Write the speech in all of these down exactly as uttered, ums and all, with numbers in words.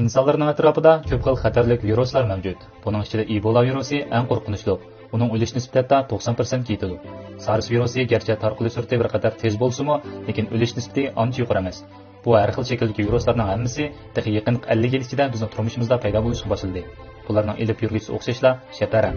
ئىنسانلارنىڭ ئەتراپىدا كۆپ خىل خەتەرلىك ۋىرۇسلار مەۋجۇت. بۇنىڭ ئىچىدە ئىبولا ۋىرۇسى ئەڭ قورقۇنچلۇق. ئۇنىڭ ئۆلۈش نىسبىتى ھەتتا توقسان پىرسەنتكە يېتىدۇ. سارس ۋىرۇسى گەرچە تارقىلىش سۈرئىتى بىر قەدەر تېز بولسىمۇ، لېكىن ئۆلۈش نىسبىتى ئانچە يۇقىرى ئەمەس. بۇ ھەر خىل شەكىلدىكى ۋىرۇسلارنىڭ ھەممىسى تېخى يېقىنقى ئەللىك يىل ئىچىدە بىزنىڭ تۇرمۇشىمىزدا پەيدا بولۇشقا باشلىدى. بۇلارنىڭ ئېلىپ يۈرگۈچىسى ئوخشاشلا شەپەرەڭ.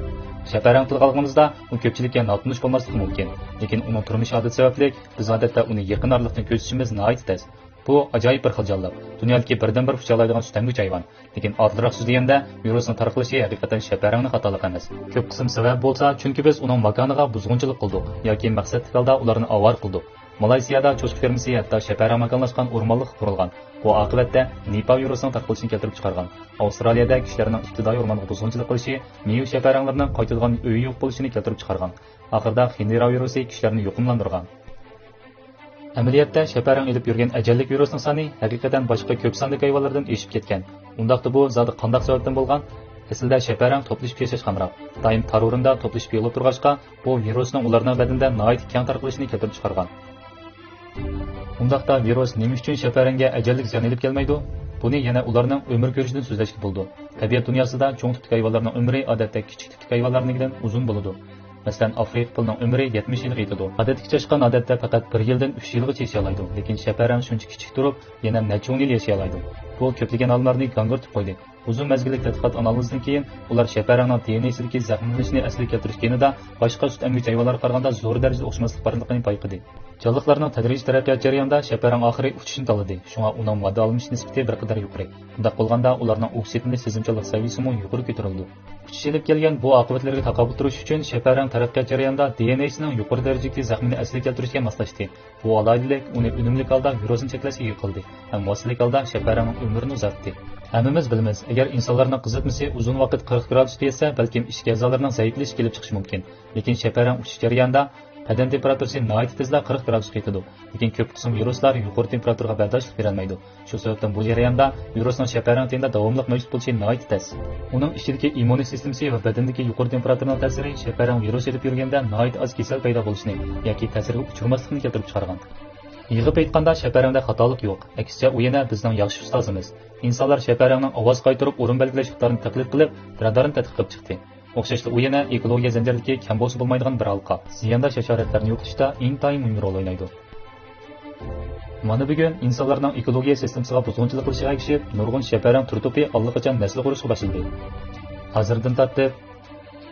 شەپەرەڭ تىلغا ئالغىنىمىزدا، ئۇ كۆپچىلىككە ناتونۇش بولماسلىقى مۇمكىن، لېكىن ئۇنىڭ تۇرمۇش ئادىتى سەۋەبلىك بىز ئادەتتە ئۇنى يېقىن ئارىلىقتىن كۆزىتىشىمىز ناھايىتى تەس. بۇ ئاجايىپ بىر خىل جانلىق. دۇنيادىكى بىردىنبىر ئۇچالايدىغان سۈتەمگۈچ ھايۋان. لېكىن ئاددىيراق سۆز دېگەندە، ۋىرۇسنىڭ تارقىلىشى ھەقىقەتەن شەپەرەڭنى خاتالىق ئەمەس. كۆپ قىسىم سەۋەب بولسا، چۈنكى بىز ئۇنىڭ ماكانىغا بۇزغۇنچىلىق قىلدۇق ياكى مەقسەتلىك ھالدا ئۇلارنى ئاۋارە قىلدۇق. مالايسىيادا چوشقا فېرمىسى ھەتتا شەپەرەڭ ماكانلاشقان ئورمانلىققا قۇرۇلغان. بۇ ئاقىۋەتتە نىپا ۋىرۇسىنىڭ تارقىلىشىنى كەلتۈرۈپ چىقارغان. ئاۋسترالىيەدە كىشىلەرنىڭ ئىپتىدائىي ئورمانغا بۇزغۇنچىلىق قىلىشى مېۋە شەپەرەڭلىرىنىڭ قايتىدىغان ئۆيى يوق بولۇشىنى كەلتۈرۈپ چىقارغان. ئاخىرىدا خىنىرا ۋىرۇسى كىشىلەرنى يۇقۇملاندۇرغان. ئەمەلىيەتتە، شەپەرەڭ ئېلىپ يۈرگەن ئەجەللىك ۋىرۇسنىڭ سانى ھەقىقەتەن باشقا كۆپ ساندىكى ھايۋانلاردىن ئېشىپ كەتكەن. ئۇنداقتا بۇ زادى قانداق سەۋەبتىن بولغان؟ ئەسلىدە شەپەرەڭ توپلىشىپ ياشاشقا ئامراق. دائىم تار ئورۇندا توپلىشىپ يېقىلىپ تۇرغاچقا، بۇ ۋىرۇسنىڭ ئۇلارنىڭ بەدىنىدە ناھايىتى كەڭ تارقىلىشىنى كەلتۈرۈپ چىقارغان. ئۇنداقتا ۋىرۇس نېمە ئۈچۈن شەپەرەڭگە ئەجەللىك زىيان ئېلىپ كەلمەيدۇ؟ بۇنى يەنە ئۇلارنىڭ ئۆمۈر كۆرۈشىدىن سۆزلەشكە بولىدۇ. تەبىئەت دۇنياسىدا چوڭ تىپتىكى ھايۋانلارنىڭ ئۆمرى ئادەتتە كىچىك تىپتىكى ھايۋانلارنىڭكىدىن ئۇزۇن بولىدۇ. مەسىلەن، ئافرىقا پىلىنىڭ ئۆمرى يەتمىش يىلغا يېتىدۇ. ئادەتتىكى چاشقان ئادەتتە پەقەت بىر يىلدىن ئۈچ يىلغىچە ياشىيالايدۇ، لېكىن شەپەرەڭ شۇنچە كىچىك تۇرۇپ، يەنە نەچچە ئون يىل ياشىيالايدۇ. بۇ كۆپلىگەن ئالىملارنى گاڭگىرىتىپ قويدى. ئۇزۇن مەزگىللىك تەتقىقات ئانالىزدىن كېيىن، ئۇلار شەپەرەڭنىڭ دى ئېن ئېسىدىكى زەخىملىنىشنى ئەسلىگە كەلتۈرۈش گېنىدا باشقا سۈتئەمگۈچ ھايۋانلارغا قارىغاندا زور دەرىجىدە ئوخشىماسلىق بارلىقىنى بايقىدى. جانلىقلارنىڭ تەدرىجىي تەرەققىيات جەريانىدا شەپەرەڭ ئاخىرى ئۇچۇشنى تاللىدى، شۇڭا ئۇنىڭ ماددا ئالمىشىش نىسبىتى بىر قەدەر يۇقىرى. بۇنداق بولغاندا، ئۇلارنىڭ ئوكسىدلىنىش سېزىمچانلىق سەۋىيىسىمۇ يۇقىرى كۆتۈرۈلىدۇ. ئۇچۇش ئېلىپ كەلگەن بۇ ئاقىۋەتلەرگە تاقابىل تۇرۇش ئۈچۈن، شەپەرەڭ تەرەققىيات جەريانىدا دى ئېن ئېسىنىڭ يۇقىرى دەرىجىدىكى زەخمىنى ئەسلىگە كەلتۈرۈشكە ماسلاشتى. بۇ ئالاھىدىلىك ئۇنى ئۈنۈملۈك ھالدا ۋىرۇسنى چەكلەشكە ئىگە قىلدى ھەم ۋاسىتىلىك ھالدا شەپەرەڭنىڭ ئۆمرىنى ئۇزارتتى. ھەممىمىز بىلىمىز، ئەگەر ئىنسانلارنىڭ قىزىتمىسى ئۇزۇن ۋاقىت قىرىق گرادۇستا يەتسە، بەلكىم ئىچكى ئەزالىرىنىڭ زەئىپلىشىشى كېلىپ چىقىشى مۇمكىن. لېكىن شەپەرەڭ ئۇچۇش جەريانىدا بەدەن تېمپېراتۇرىسى ناھايىتى تېزلا قىرىق گرادۇسقا يېتىدۇ. لېكىن كۆپ قىسىم ۋىرۇسلار يۇقىرى تېمپېراتۇرىغا بەرداشلىق بېرەلمەيدۇ. شۇ سەۋەبتىن بۇ جەرياندا ۋىرۇسنىڭ شەپەرەڭ تېنىدە داۋاملىق مەۋجۇت بولۇشى ناھايىتى تەس. ئۇنىڭ ئىچىدىكى ئىممۇنىي سىستېمىسى ۋە بەدەندىكى يۇقىرى تېمپېراتۇرىنىڭ تەسىرى شەپەرەڭ ۋىرۇس ئېلىپ يۈرگەندە ناھايىتى ئاز كېسەل پەيدا بولۇشىنى ياكى تەسىرگە ئۇچرىماسلىقنى كەلتۈرۈپ چىقارغان. يىغىپ ئېيتقاندا، شەپەرەڭدە خاتالىق يوق. ئەكسىچە، ئۇ يەنە بىزنىڭ ياخشى ئۇستازىمىز. ئىنسانلار شەپەرەڭنىڭ ئاۋاز قايتۇرۇپ ئورۇن بەلگىلەش ئىقتىدارىنى تەقلىد قىلىپ، رادارنى تەتقىق قىلىپ چىقتى. ئوخشاشلا، ئۇ يەنە ئېكولوگىيە زەنجىرىدىكى كەم بولسا بولمايدىغان بىر ھالقا. زىيانداش ھاشاراتلارنى يوقىتىشتا ئىنتايىن مۇھىم رول ئوينايدۇ. مانا بۈگۈن ئىنسانلارنىڭ ئېكولوگىيە سىستېمىسىغا بۇزغۇنچىلىق قىلىشىغا ئەگىشىپ، نۇرغۇن شەپەرەڭ تۈر توپى ئاللىقاچان نەسلى قۇرۇشقا باشلىدى. ھازىردىن تارتىپ،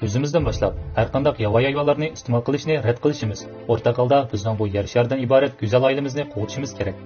ئۆزىمىزدىن باشلاپ، ھەرقانداق ياۋايى ھايۋانلارنى ئىستېمال قىلىشنى رەت قىلىشىمىز، ئورتاق ھالدا بىزنىڭ بۇ يەر شارىدىن ئىبارەت گۈزەل ئائىلىمىزنى قوغدىشىمىز كېرەك.